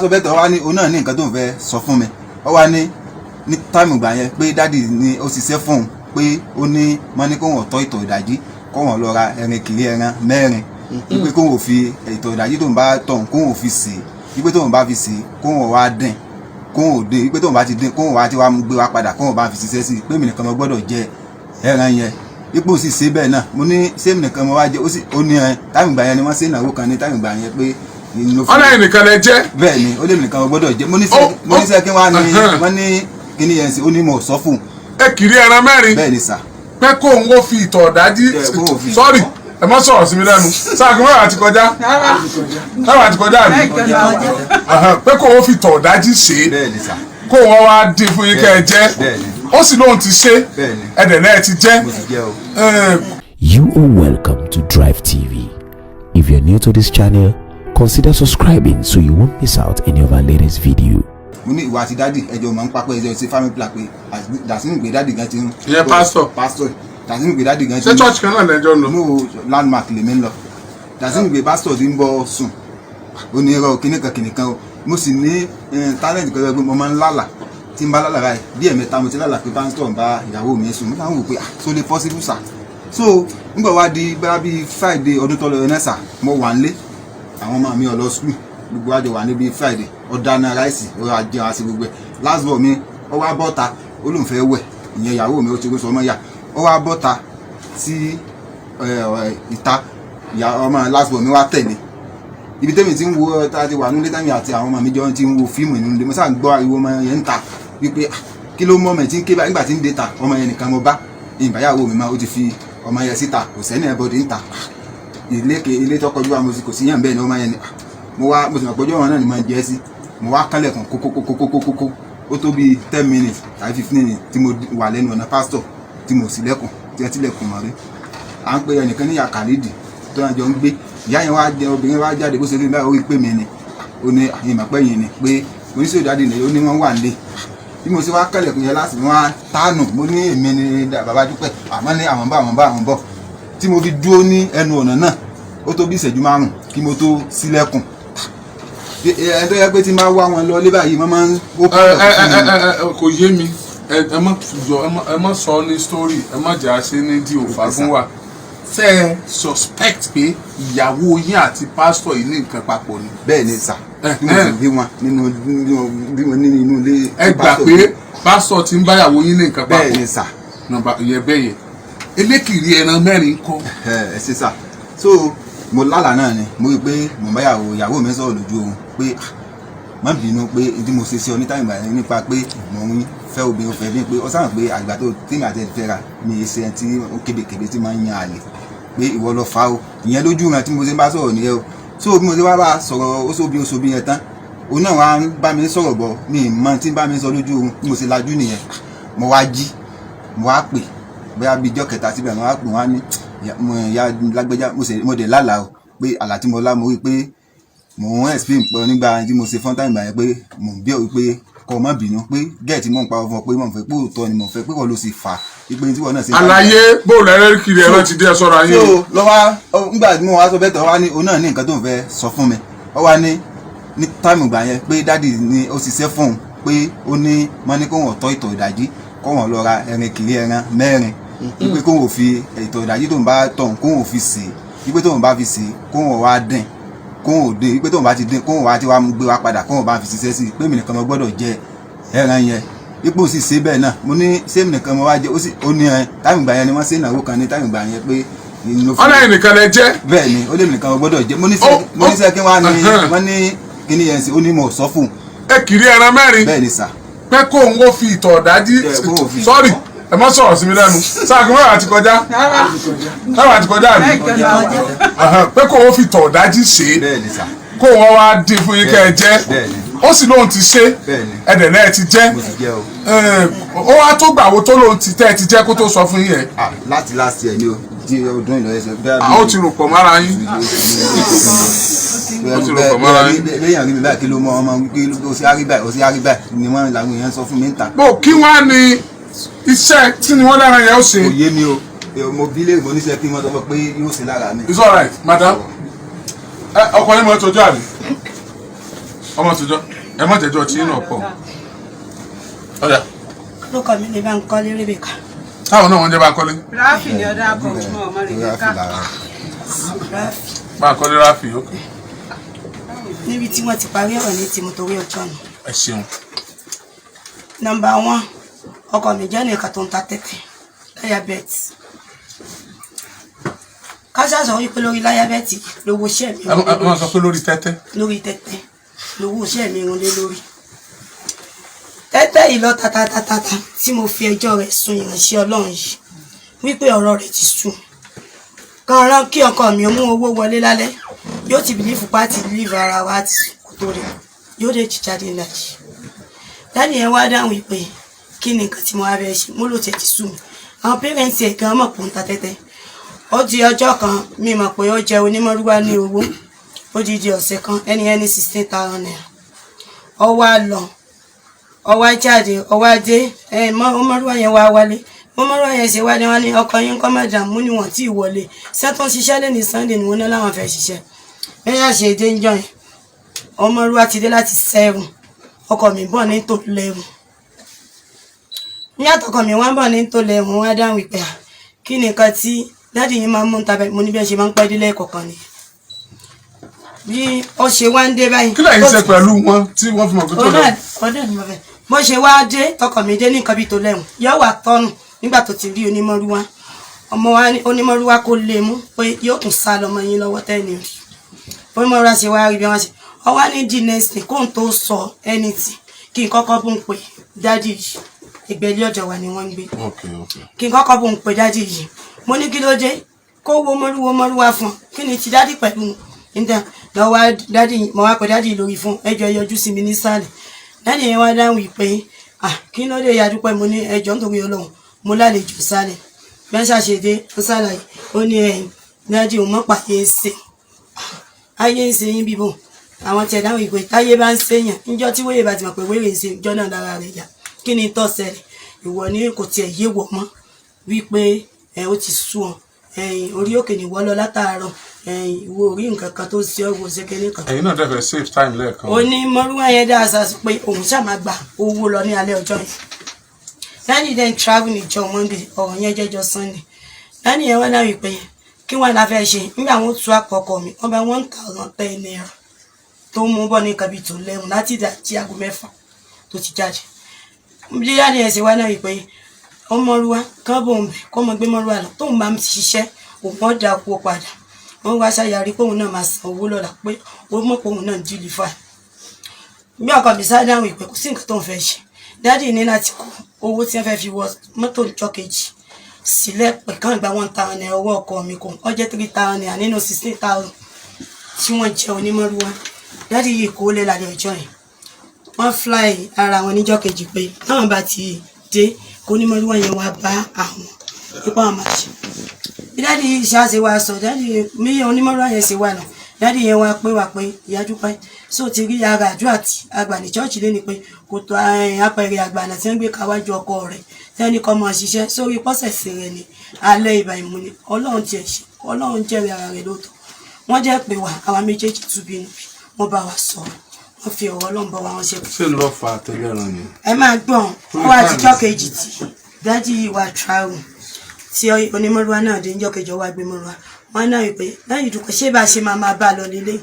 Sọ bẹ́ẹ̀ tó wá ní òun náà ní nǹkan tó ń fẹ́ sọ fún mi. Ó wá ní time ìgbà yẹn pé daddy ni ó ṣiṣẹ́ fún òun, pé ó ní wọ́n ní kó wọ́n tọ́ ìtọ̀ ìdájí, kó wọ́n lọ ra ẹran kiri, ẹran mẹ́rin, wípé kó wọ́n fi ìtọ̀ ìdájí tó ń bá tọ̀, kó wọ́n fi sè é, wípé tó ń bá fi sè é, kó wọ́n wá dín, kó wọ́n dín, wípé tó ń bá ti dín, kó wọ́n wá tí wàá gbé wá padà, kó wọ́n bá fi ṣiṣẹ́ sí i, pé èmi nìkan mo gbọ́dọ̀ jẹ ẹran yẹn. Ipò sì ṣe bẹ́ẹ̀ náà. Mo ní sẹ́mi nìkan mo wá jẹ? Ó sì ó ní ẹ time ìgbà yẹn ni wọ́n ṣe ìnáwó kan ní time ìgbà yẹn pé Ọlẹ́yìn nìkan lẹ jẹ́? Bẹ́ẹ̀ ni, ó lé mi nìkan mo gbọ́dọ̀ jẹ. Mo ní sẹ́ mo ní sẹ́ kí wọ́n á ní wọ́n ní kíní yẹn sí? Ó ní mo sọ fún un. Ẹ kiri ẹran mẹ́rin? Bẹ́ẹ̀ ni sà. Pé kóun ó fi ìtọ̀ ọ̀dájí? Ẹ, kóun ó fi. Sorry, ẹ má sọ̀rọ̀ sí mi lẹ́nu. Sáà kí wọ́n àti kọjá táwọn àti kọjá mi. Pé kóun ó fi ìtọ̀ ọ̀dájí ṣe é? Bẹ́ẹ̀ ni sà. Kóun wọ́n wá dín fún yín kẹ́ ẹ jẹ́? Bẹ́ẹ̀ ni. Ó sì lóun ti ṣe? Bẹ́ẹ̀ ni. Ẹ̀dẹ̀ náà ti jẹ́? Mo sì jẹ́ o. You are welcome to Drive TV. If you're new to this channel, consider subscribing so you won't miss out any of our latest video. Mo ní ìwà àti daddy ẹjọ́ máa ń pápẹ́ ẹjọ́ sí family plan, pé dàsínú pé daddy gan ti ń. Ìyẹn pásítọ̀? Pásítọ̀, dàsínú pé daddy gan ti Ṣé ń. church kan náà lẹ́jọ́ ń lọ? No, Landmark lèmi ń lọ. Dàsínú pé pásítọ̀ ti ń bọ́ sùn. Ó ní irọ́, kíní kan kíní kan o. Mo sì ní talent kan tó yẹ pé mo máa ń lálà. Tí n bá lálà báyìí, bí ẹ̀mẹ́ta mo ti lálà pé pásítọ̀ ń bá ìyàwó mi sùn. Mo máa ń wò pé, ah, so lè possible sà? So nígbà wá di bá bíi Friday ọdún tó lọ yẹn náà sà, mo wà nílé, àwọn ọmọ mi ò lọ school, gbogbo àjọ wà níbi. Friday, ó dáná rice, ó ra jẹun àti gbogbo ẹ̀. Last born mi, ó wá bọ́ta, ó lóun fẹ́ wẹ̀. Ìyẹn ìyàwó mi, ó ti sọ ọmọ yà. Ó wá bọ́ta sí ìta. Ìyá ọmọ last born mi wá tẹ̀lé ibi tẹ́mi ti ń wo, tá a ti wà nílé, tẹ́mi àti àwọn ọmọ mi jọ ti ń wo fíìmù nínú ilé. Mo sáà ń gbọ́ ariwo ọmọ yẹn ń ta wípé, ah, kí ló mọ́ ọmọ ẹ̀ tí ń ké báyìí? Nígbà tí ń dé ta, ọmọ yẹn nìkan mo bá. Ìbáyàwó mi máa ó ti fi ọmọ yẹn síta, kò sẹ́ni ẹ̀bọ̀dì ń ta ilé ke ilé tó kọjú wa. Mo sì kò sí yàn bẹ́ẹ̀ ni ọmọ yẹn ni. Ah, mo wá, mo sì mọ̀ pé ọjọ́ wọn náà ni mo jẹ́ sí. Mo wá kálẹ̀kùn kókókókókókó. Ó tó bíi 10 minutes tàbí 15 minutes tí mo wà lẹ́nu ọ̀nà pásítọ̀ tí mo sì lẹ́kùn tí wọ́n tilẹ̀kùn mọ́ rí. À ń pe ẹnìkan ní ìyá Kàlídì tó náà jọ ń gbé. Ìyá yẹn wá jẹ, obìnrin wá jáde. Bó ṣe rí báyìí, ó rí pé mi ni. Ó ní àyìn màpẹ́ yìí ni pé oníṣòwò daddy ni. Ó ní wọ́n wà nílé. Bí mo ṣe wá kẹlẹ̀kùn yẹn láti wọ́n á tánù, mo ní èmi ni bàbá Dúpẹ́. Àmọ́ ní àwọn bá àwọn bá àwọn bọ̀. Tí mo fi dúró ní ẹnu ọ̀nà náà, ó tó bí ìṣẹ́jú 5 kí mo tó ṣílẹ̀kùn. Ẹni tó yẹ pé tí máa wá wọn lọ lé báyìí, wọ́n máa ń ó ẹ ẹ ẹ ẹ ẹ, kò yé mi. Ẹ ẹ má jọ, ẹ má sọ ní story, ẹ má jà ṣe ní di òfàgùn wa. Ṣé ẹ suspect pé ìyàwó yín àti pásítọ̀ yìí ní nǹkan papọ̀ ni? Bẹ́ẹ̀ ni sà. Bí mo sì bí wọn nínú bí wọn nínú ilé. Ẹ gbà pé pásítọ̀ ti ń báyàwó yín ní nǹkan papọ̀? Bẹ́ẹ̀ ni sà. Nọ́mbà ìyẹn bẹ́ẹ̀ yẹn. Elékìrí ẹran mẹ́rin kọ́? Ẹ ṣe sà. So mo lálàá náà ni mo rí i pé mo bá ìyàwó mi sọ̀rọ̀ lójú oorun pé, ah, má bínú pé tí mo ṣe sí ọ ní time yẹn nípa pé mo ń fẹ́ obìnrin fẹ́ bí pé ó sábà pé àgbà tó tèmi àti ẹ̀ fẹ́ ra mi ṣe ẹni tí ó kébékébé tí máa ń yan àlè, pé ìwọ lọ fa o. Ìyẹn lójú ìran tí mo ṣe ń bá sọ̀rọ̀ nìyẹn o. So bí mo ṣe wá bá sọ̀rọ̀, ó sóbi ó sóbi yẹn tán, òun náà wá ń bá mi sọ̀rọ̀ bọ̀. Mi mọ tí ń bá mi sọ lójú oorun. Bí mo ṣe lajú nìyẹn, mo wá jí, mo wá pè bóyá bíi ijọ́ kẹta síbẹ̀, mo wá pè wọ́n á ní ìyá lágbẹ́já. Mo dẹ̀ lálàá o, pé àlá tí mo lá, mo rí pé mò ń explain pé nígbà tí mo ṣe fún time yẹn pé mò ń bí ọ wípé kọ́ ọ má bínú pé gẹ́ẹ̀tì mò ń pa ọ fún ọ, pé mò ń fẹ́ pé òótọ́ ni mò ń fẹ́, pé wọ́n ló sì fà á, wípé tí wọ́n náà ṣe. Àlàyé bóòlù ẹlẹ́kìrì ẹran ti dé, ẹ sọ́ra yín o. So lọ́wọ́ nígbà tí mo wá sọ bẹ́ẹ̀ tọ́, wá ní òun náà ní nǹkan tó ń fẹ́ sọ fún mi. Ó wá ní time ìgbà yẹn pé daddy ni ó ṣiṣẹ́ fún òun, pé ó ní wọ́n ní kó wọ́n tọ́ ìtọ̀ ìdájí, kó wọ́n lọ ra ẹran kiri, ẹran mẹ́rin, wípé kó wọ́n fi ìtọ̀ ìdájí tó ń bá tọ̀, kó wọ́n fi sè é, wípé tó ń bá fi sè é, kó wọ́n wá dín, kó wọ́n dín, wípé tó ń bá ti dín, kó wọ́n wá tí wàá gbé wá padà, kó wọ́n bá fi ṣiṣẹ́ sí i, pé èmi nìkan mo gbọ́dọ̀ jẹ ẹran yẹn. Ipò sì ṣe bẹ́ẹ̀ náà. Mo ní sẹ́mi nìkan mo wá jẹ? Ó sì ó ní ẹ time ìgbà yẹn ni wọ́n ṣe ìnáwó kan ní time ìgbà yẹn pé Ọlẹ́yìn nìkan lẹ jẹ́? Bẹ́ẹ̀ ni, ó lé mi nìkan mo gbọ́dọ̀ jẹ. Mo ní sẹ́ kí wọ́n á ní wọ́n ní kíní yẹn sí? Ó ní mo sọ fún un. Ẹ kiri ẹran mẹ́rin? Bẹ́ẹ̀ ni sà. Pé kóun ó fi ìtọ̀ ọ̀dájí? Ẹ, kóun ó fi. Sorry, ẹ má sọ̀rọ̀ sí mi lẹ́nu. Sáà kí wọ́n àti kọjá táwọn àti kọjá mi. Pé kóun ó fi ìtọ̀ ọ̀dájí ṣe é? Bẹ́ẹ̀ ni sà. Kóun wọ́n wá dín fún yín kẹ́ ẹ jẹ́? Bẹ́ẹ̀ ni. Ó sì lóun ti ṣe? Bẹ́ẹ̀ ni. Ẹ̀dẹ̀ náà ti jẹ́? Mo sì jẹ́ o. Ó wá tó gbà wo tó lóun ti tẹ́ ẹ ti jẹ́ kó tó sọ fún yín yẹn? Ah, láti last year ni o, tí ọdún ìlọ ẹsẹ. A ó ti rò pọ̀ mára yín, ó ti rò pọ̀ mọ́ra yín. Lẹ́yìn àrí mi báyìí, kí ló mọ ọmọ kí ló ṣe àrí báyìí, ó ṣe àrí báyìí ni wọ́n làwọn èèyàn sọ fún mi ń ta. Bó kí wọ́n á ní iṣẹ́ tí ni wọ́n lára yẹn ó ṣe? Kò yé mi o. Mo bí léèrè, mo níṣẹ́ kí wọ́n sọ fún pé yóò ṣe lára mi. It's alright, madam. Ẹ ọkọ yín mọ̀ ẹ́ tọ́jú àbí? Ọmọ tòjọ́, ẹ má jẹjọ́ tí náà pọ̀. Ọ̀dà. Orúkọ mi ni Bánkọ́lé Rebecca. Táwọn náà wọ́n jẹ́ Bánkọ́lé. Ráfì ni ọ̀dà akọ̀ fún ọmọ rẹ̀ Ráfì ká. lára. Ráfì. Bánkọ́lé Ráfì, ok. Níbi tí wọ́n ti parí ọ̀rọ̀ ní tìmọ̀ torí ọjọ́ nù. Ẹ ṣeun. Number one, ọkọ mi jẹ́ nìkan tó ń ta tẹ́tẹ́, láyàbẹ̀tì. Káṣá sọ wípé lórí láyàbẹ̀tì lówó iṣẹ́ mi Ẹ rún lé má sọ lórí. Pé lórí tẹ́tẹ́. Lórí tẹ́tẹ́ lówó iṣẹ́ mi rún lé lórí. Tẹ́tẹ́ yìí lọ tatatatata tí mo fi ẹjọ́ rẹ̀ sun ìránṣẹ́ Ọlọ́run yìí wípé ọ̀rọ̀ rẹ̀ ti sú kan rán kí ọkọ mi ó mú owó wọlé lálẹ́, yóò ti believe pátì leave ara wa ti kó tó rẹ̀ yóò dé jí jáde láyé. Daddy yẹn wá dáhùn wípé kí ni nǹkan tí mo wá bẹ́ẹ̀ ṣe, mo lò tiẹ̀ ti sú mi. Àwọn parents ẹ̀ gan mọ̀ pé ó ń ta tẹ́tẹ́. Ó di ọjọ́ kan, mi mọ̀ pé ó jẹ onímọ̀rúwá ní owó. Ó di ọ̀sẹ̀ kan, ẹni ẹni ₦16,000. Ó wá lọ, ó wá jáde, ó wá dé ẹ mọ ọmọrúwá yẹn wá wálé. Ọmọrúwá yẹn ṣe wálé, wọn ní ọkọ yín kọ́, madam. Mú ni wọ́n tí ì wọlé ṣé tó ń ṣiṣẹ́ lé ní Sunday ni wọ́n ní láwọn fẹ́ ṣiṣẹ́ bẹ́ẹ̀ yà ṣe dé ń jọ yẹn. Ọmọrúwá ti dé láti 7, ọkọ mi bọ̀ ní tó 11. Ní àtọkọ mi wọ́n bọ̀ ní tó 11, wọ́n á dáhùn ìpè à kí ni nǹkan tí daddy yín máa ń mú tàbí mo ní bí ẹ ṣe máa ń pẹ́ délé ẹ̀kọ̀ọ̀kan ni bí ó ṣe wá ń dé báyìí. Kí lẹ́yìn ṣe pẹ̀lú wọn tí wọ́n fi mọ̀ pé tó lọ? Ọ̀dà ni mo fẹ́. Bó ṣe wá dé, tọkọ mi dé ní nǹkan bíi tó lẹ́hùn, yóò wà tọ́nù nígbà tó ti rí onímọ̀rúwá. Ọmọ wa ní onímọ̀rúwá kó lè mú pé yóò tún sá lọmọ yín lọ́wọ́ tẹ́ni rí. Onímọ̀rúwá ṣe wá rí bí wọ́n ṣe ọwá ní the next thing kóun tó sọ anything, kí n kọ́kọ́ bó ń pè daddy yìí. Ẹgbẹ́ ilé ọ̀dọ̀ wa ni wọ́n ń gbé. Kí n kọ́kọ́ bó ń pè daddy yìí. Mo ní kí ló dé kó wo mọ́rúwó mọ́rúwá fún ọ, kí ni ti daddy pẹ̀lú níta lọ́wọ́ daddy? Mo wá pè daddy lórí fún ẹjọ́, yọjú sí mi nísàlẹ̀. Daddy yẹn wá dáhùn wípé, ah, kí ló dé, ìyá Dúpẹ́? Mo ní ẹjọ́ nítorí Ọlọ́run, mo lálejò sálẹ̀. Bí wọ́n ṣàṣedé, ó ṣàlàyé, ó ní ẹ̀yìn daddy òun mọ́ pàdé ṣe ayé ń ṣe yín bíbò. Àwọn tiẹ̀ dáhùn ìpè táyé bá ń ṣèyàn níjọ́ tí wéyè bá ti mọ̀ pé wéyè ń ṣe ìjọ́ náà lára rẹ̀ yá. Kí ni tó ṣẹlẹ̀? Ìwọ ní kò tiẹ̀ yé wọ̀ mọ́ wípé ẹ ó ti sú ọ, ẹ̀yìn orí òkè ní wọ́ lọ látàárọ̀, ẹ̀yìn ìwọ orí nǹkan kan tó ṣe ọ́ wò ṣe kéde kan. Ẹ̀yin náà dẹ̀ fẹ́ save time lẹ́ẹ̀kan. Ó ní mọ́rúwá yẹn dá àṣà sọ pé òun ṣáà máa gba owó lọ ní alẹ́ ọjọ́ yẹn. Daddy then travel níjọ́ Monday, ọ̀rọ̀ yẹn jẹ́jọ́ Sunday. Daddy yẹn wá dáhùn pé kí wọ́n la fẹ́ ṣe nígbà wọn tú àpò ọkọ mi, wọ́n bá ₦1,010 tó mú bọ̀ ní nǹkan bíi tó lẹ́hùn láti ìdájí aago 6 tó ti jáde. Bí daddy yẹn ṣe wá náà wípé ọmọrúwa kán bò ń bẹ̀ kó mọ gbé mọ́rúwa lọ, tóun bá ń ṣiṣẹ́ òun ọ̀ dá owó padà. Wọ́n wá ṣàyàrí pé òun náà máa san owó lọ́la, pé ó mọ̀ pé òun náà ń deliver. Bí ọkọ mi sáré dáhùn ìpè kò sí nǹkan tó ń fẹ́ ṣe, daddy ní láti kó owó tí wọ́n fẹ́ fi wọ mọ́tò ìjọ kejì sílẹ̀ pé kán gba ₦1,000 owó ọkọ mi kò ó jẹ́ ₦3,000 nínú 16,000 tí wọ́n jẹ́ onímọ̀rúwá. Daddy yìí kó lé lálẹ́ ọjọ́ yẹn, wọ́n fly ara wọn níjọ́ kejì pé táwọn bá ti dé kó onímọ̀rúwá yẹn wá bá àwọn nípa àwọn máa ṣe. Bí daddy yìí ṣáṣe wá sọ daddy mi onímọ̀rúwá yẹn ṣe wà lọ, daddy yẹn wá pé wá pé ìyá Dúpẹ́ so ti rí ara àdúrà tí àgbà ní church lé ní pé kò tó apẹ̀rẹ̀ àgbàna tí wọ́n gbé káwájú ọkọ rẹ̀ tí wọ́n ní kọ́ máa ṣiṣẹ́ sórí pọ́sẹ̀sì rẹ̀ ní alẹ́ ìbà ìmúni. Ọlọ́run tiẹ̀ ṣe, Ọlọ́run jẹ́rìí ara rẹ̀ lóòótọ́. Wọ́n jẹ́ pé wà àwa méjèèjì túbí nù, wọ́n bá wa sọ̀rọ̀, wọ́n fi ọ̀rọ̀ Ọlọ́run bá wa wọn ṣe. Ṣé ń lọ fa àtẹlẹ́ran yẹn? Ẹ máa gbọ́n ó wá àtijọ́ kejì tí daddy yìí wà travel tí onímọ̀rúwa náà dé níjọ́ kejì, ọwọ́ agbémọ̀rúwa wọn náà wípé lẹ́yìn ìdúpẹ́ ṣé bá a ṣe máa máa bá a lọ nílé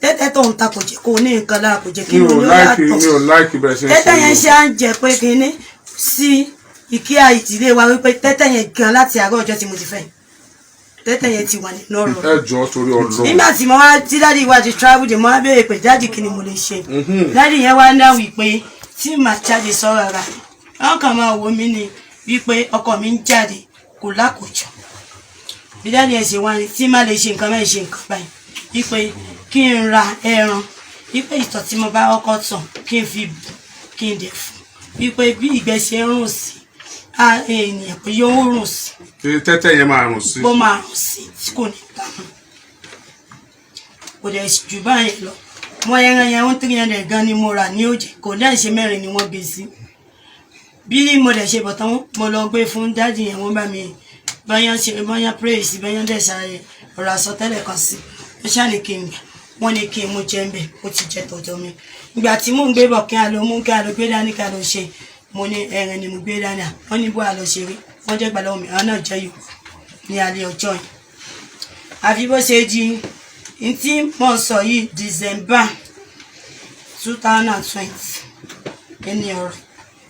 tẹ́tẹ́ tó ń ta kò jẹ́ kó ní nǹkan lára, kò jẹ́ kí Mi ò inú ilé ó like yàtọ̀. Mi ò like bẹ́ẹ̀ ṣe ń ṣe. Tẹ́tẹ́ yẹn ṣe à ń jẹ pé kínní sí ìkíyà ìdílé wa wípé tẹ́tẹ́ yẹn gan láti àárọ̀ ọjọ́ tí mo ti fẹ́ tẹ́tẹ́ yẹn ti wà nínú ọ̀rọ̀. Ẹ jọ̀ọ́, torí Ọlọ́run. Nígbà tí mo wá tí daddy wá ti travel dé, mo wá béèrè pé daddy, kí ni mo lè ṣe? Daddy yẹn wá ń dáhùn wípé tí màá jáde sọ́rọ̀ ara wọn kàn máa wò mí ni wípé ọkọ mi ń jáde kò lákòjọ. Bí daddy yẹn ṣe wá ní tí má lè ṣe nǹkan báyìí, ṣe nǹkan báyìí, wípé kí n ra ẹran, wípé ìtọ̀ tí mo bá ọkọ tàn kí n fi bù kí n dẹ̀ fún, wípé bí ìgbẹ́ ṣe ń rùn sí ènìyàn pé yóò rùn sí. Kí tẹ́tẹ́ yẹn máa rùn sí. Bó máa rùn sí tí kò ní ta mọ́, kò dẹ̀ jù báyìí lọ. Mo ẹran yẹn one 300 gan ni mo rà ní òjì, kò dẹ́ ṣe mẹ́rin ni wọ́n gbé sí. Bí mo dẹ̀ ṣe bọ̀ tán, mo lọ gbé fún daddy yẹn, wọ́n bá mi báyọ̀ ṣe báyọ̀ praise báyọ̀ dẹ̀ ṣàyẹ̀ ọ̀rọ̀ àsọtẹ́lẹ̀ kan sí ó ṣàní kí n gbà. Wọ́n ní kí n mú jẹ́ ń bẹ̀, ó ti jẹ́ tọ̀dọ̀ mi. Ìgbà tí mò ń gbé bọ̀, kí a lọ mú, kí a lọ gbé dání, kí a lọ ṣe, mo ní ẹran ni mo gbé dání. À wọ́n ní bó a lọ ṣe rí, wọ́n jẹ́ gbà lọ́wọ́ mi, àwọn náà jẹ́ yòókù ní alẹ́ ọjọ́ yìí. Àfi bó ṣe di n tí mò ń sọ yìí, December 2020, ẹni ọ̀rọ̀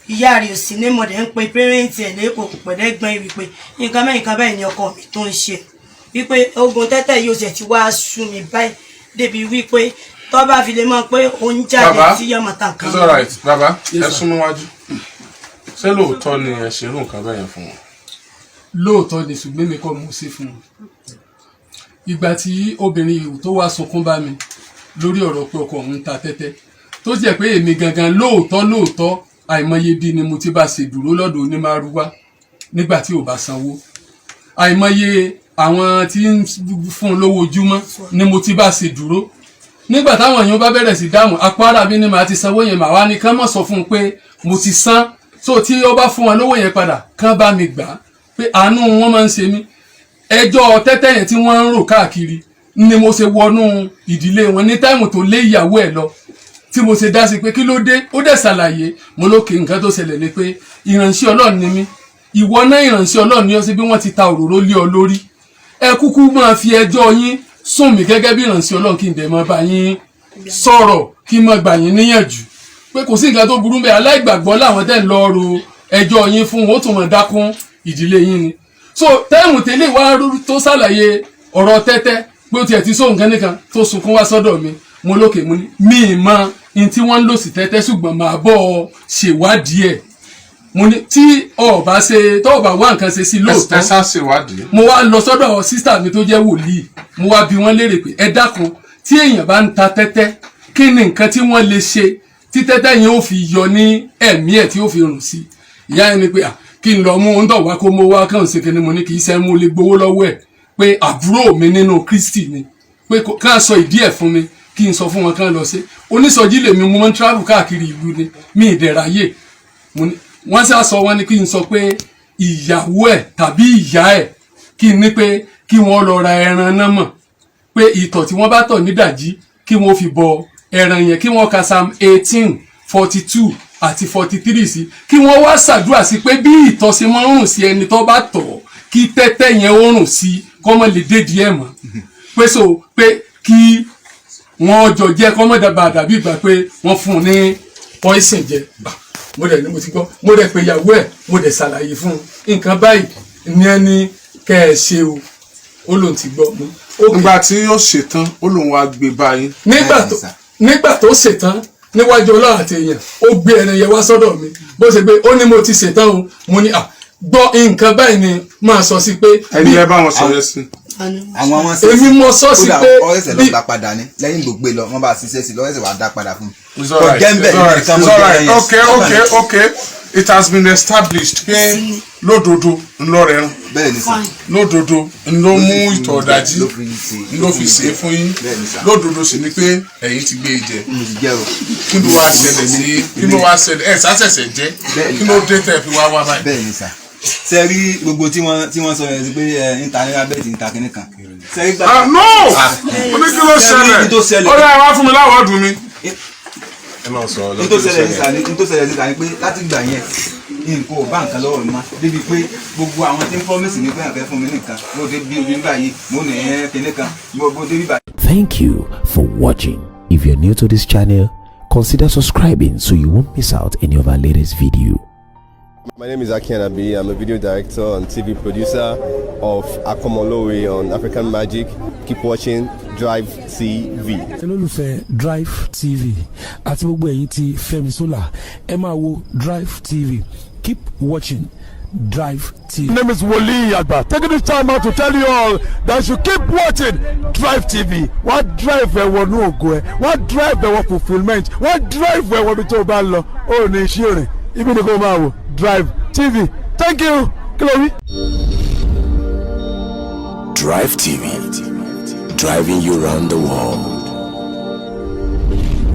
ìyá rẹ̀ ò sí ní mọ̀dẹ̀ ń pe parent ẹ̀ lẹ́kọ̀ọ́ pẹ̀lẹ́gbọ́n ẹ̀ wípé nǹkan mẹ́rin kan báyìí ni ọkọ mi tó ń ṣe, wípé ogun tẹ́tẹ́ yóò ṣe ti wá sú mi báyìí, débi wípé tó bá fi lè mọ̀ pé òun jáde Bàbá, tí yọmọ tàn kan. It's alright, bàbá. Yes, Ẹ sir. súnmọ́ wájú. Ṣé lóòótọ́ ni ẹ ṣerú nǹkan bẹ́ẹ̀ yẹn fún wọn? Lóòótọ́ ni, ṣùgbọ́n mi kọ́ mo ṣe fún un. Ìgbà tí obìnrin yìí tó wá sunkún bá mi lórí ọ̀rọ̀ pé ọkọ òun ń ta tẹ́tẹ́, tó jẹ́ pé èmi gangan, lóòótọ́ lóòótọ́, àìmọye bí ni mo ti bá ṣe dúró lọ́dọ̀ onímàrúwá nígbà tí ò bá sanwó, àìmọye àwọn tí ń fún un lówó ojúmọ́ ni mo ti bá ṣe dúró. Nígbà táwọn èèyàn bá bẹ̀rẹ̀ sí dáhùn apá ara mi ni màá ti sanwó yẹn, màá wá ní kán mọ̀ sọ fún un pé mo ti san, so tí ó bá fún wọn lówó yẹn padà, kán bá mi gbà á, pé àánú wọn máa ń ṣe mí. Ẹjọ́ tẹ́tẹ́ yẹn tí wọ́n ń rò káàkiri ni mo ṣe wọnú ìdílé wọn ní time tó lé ìyàwó ẹ̀ lọ, tí mo ṣe dá sí pé kí ló dé. Ó dẹ̀ ṣàlàyé. Mo lókè nǹkan tó ṣẹlẹ̀ ni pé ìránṣẹ́ Ọlọ́run ni mí, ìwọ náà ìránṣẹ́ Ọlọ́run ni ó ṣe bí wọ́n ti ta òróró lé ọ lórí. Ẹ kúkú máa fi ẹjọ́ yín sùn mí gẹ́gẹ́ bí ìránṣẹ́ Ọlọ́run, kí n dẹ̀ máa bá yín sọ̀rọ̀, kí n máa gbà yín níyànjú pé kò sí nǹkan tó burú bẹ́ẹ̀. Aláìgbàgbọ́ làwọn tẹ́ ń lọ ro ẹjọ́ yín fún wọn, ó tún máa dákún ìdílé yín ni. So time tẹ́lẹ̀ wá tó ṣàlàyé ọ̀rọ̀ tẹ́tẹ́ pé ó tiẹ̀ ti sóhun kan nìkan tó sunkún wá sọ́dọ̀ mi, mo lókè mo ní mi ì mọ ní tí wọ́n ń lò sí tẹ́tẹ́, ṣùgbọ́n màá bọ́ ọ ṣèwádìí ẹ̀. Mo ní tí ọba ṣe tó ọba wá nǹkan ṣe sí lóòótọ́. Ẹ sá ṣèwádìí. Mo wá lọ sọ́dọ̀ sister mi tó jẹ́ wòlíì, mo wá bi wọ́n léèrè pé ẹ dákun, tí èèyàn bá ń ta tẹ́tẹ́, kí ni nǹkan tí wọ́n lè ṣe tí tẹ́tẹ́ yẹn ó fi yọ ní ẹ̀mí ẹ̀, tí ó fi rùn sí? Ìyá yẹn ni pé à kí n lọ mú un dọ̀ wá kó mo wá kàn ṣe kíni. Mo ní kì í ṣe mo lè gbowó lọ́wọ́ ẹ̀, pé àbúrò mi nínú Kristi ni, pé kàn sọ ìdí ẹ̀ fún mi, kí n sọ fún wọn kàn lọ sí onísọjí lèmi. Mo máa ń travel káàkiri ìlú ni mi ìdẹ̀ráyè. Mo ní wọ́n sá sọ wọ́n ní kí n sọ pé ìyàwó ẹ̀ tàbí ìyá ẹ̀, kí n ní pé kí wọ́n lọ ra ẹran náà mọ̀ pé ìtọ̀ tí wọ́n bá tọ̀ nídàjí, kí wọ́n fi bọ ẹran yẹn, kí wọ́n ka Psalm 18, 42 àti 43 sí, kí wọ́n wá ṣàdúrà sí pé bí ìtọ̀ ṣe máa ń rùn sí ẹni tó bá tọ̀, kí tẹ́tẹ́ yẹn ó rùn sí, kọ́ mọ́ lè dédìí ẹ̀ mọ́, pé so pé kí wọ́n jọ jẹ́ kọ́ mọ́ dàbà dàbí ìgbà pé wọ́n fún un ní poison jẹ. Bà mo dẹ̀ ní mo ti gbọ́. Mo dẹ̀ pé ìyàwó ẹ̀, mo dẹ̀ ṣàlàyé fún un, nǹkan báyìí ní ẹni kẹ́ ẹ ṣe o. Ó lóun ti gbọ́ mo. Okay. Nígbà tí ó ṣetán, ó lóun wá gbé báyìí. Nígbà tó nígbà tó ṣetán, níwájú Ọlọ́run àti èèyàn, ó gbé ẹran yẹn wá sọ́dọ̀ mi. Bó ṣe gbé, ó ní mo ti ṣetán o. Mo ní à gbọ́, nǹkan báyìí ni máa sọ sí pé Ẹni ẹ bá wọn sọ yẹn sí. Àwọn ọmọ Èmi mo sọ sí kódà pé ọ̀rẹ́sẹ̀ lọ gbà padà ní lẹ́yìn gbogbo lọ, wọ́n bá ṣiṣẹ́ sí lọ́rẹ́sẹ̀ wàá dá padà fún mi. It's alright. Kò jẹ́ ń bẹ̀, It's alright. nìkan mo It's jẹ́ alright. yẹn. Okay. It has been established pé lódodo ńlọrẹrun, Bẹ́ẹ̀ ni sà. lódodo ńlọ mú ìtọ̀ ọ̀dájí Ló fi ṣe ló fi ṣe é fún yín. Bẹ́ẹ̀ ni sà. Lódodo sì ni pé ẹ̀yin ti gbé e jẹ. Mo ti jẹ́ o. Kí ló wá ṣẹlẹ̀ sí? Kí ló wá ṣẹlẹ̀? Ẹ̀ sásẹ̀sẹ̀ jẹ́. Bẹ́ẹ̀ ni Kí ló dé tẹ̀ fi wá wá báyìí? Bẹ́ẹ̀ ni sà. Ṣe rí gbogbo tí wọ́n sọ yẹn sí pé ẹ ń ta náírà bẹ́ẹ̀ ti ń ta kinní kan, ṣe rí gbà. Ah no, mo ní kí ló Ṣe rí ṣẹlẹ̀? ní tó ṣẹlẹ̀? Ó dáa, wá fún mi láwọ̀ ọdún mi. Ẹ máa sọ Ní tó ṣẹlẹ̀ síta ní tó ṣẹlẹ̀ síta ni pé láti gbà yẹn, nǹkan ò bá nǹkan lọ́wọ́ mi mọ́, débi pé gbogbo àwọn tí ń promise mi pé àfẹ́ fún mi nìkan, mo dé bí omi báyìí, mo ní ẹ kinní kan, mo dé bí báyìí. Thank you for watching. If you're new to this channel, consider subscribing so you won't miss out any of our latest video. My name is Aki Anabi. I'm a video director and TV producer of Akomolowe on African Magic. Keep watching Drive TV. Olólùfẹ́ Drive TV àti gbogbo ẹ̀yin tí Fẹ́mi Sola, ẹ máa wo Drive TV. Keep watching Drive TV. My name is Wole Agba. Taking this time out to tell you all that you keep watching Drive TV. Wọ́n drive ẹ wọnú ògo ẹ, wọ́n drive ẹ wọ fulfilment, wọ́n drive ẹ wọ ibi tó o bá lọ. Ó ní iṣẹ́ rìn, ibi ni kò máa wò Drive TV. Thank you. Kí ló wí? Drive TV, driving you round the world.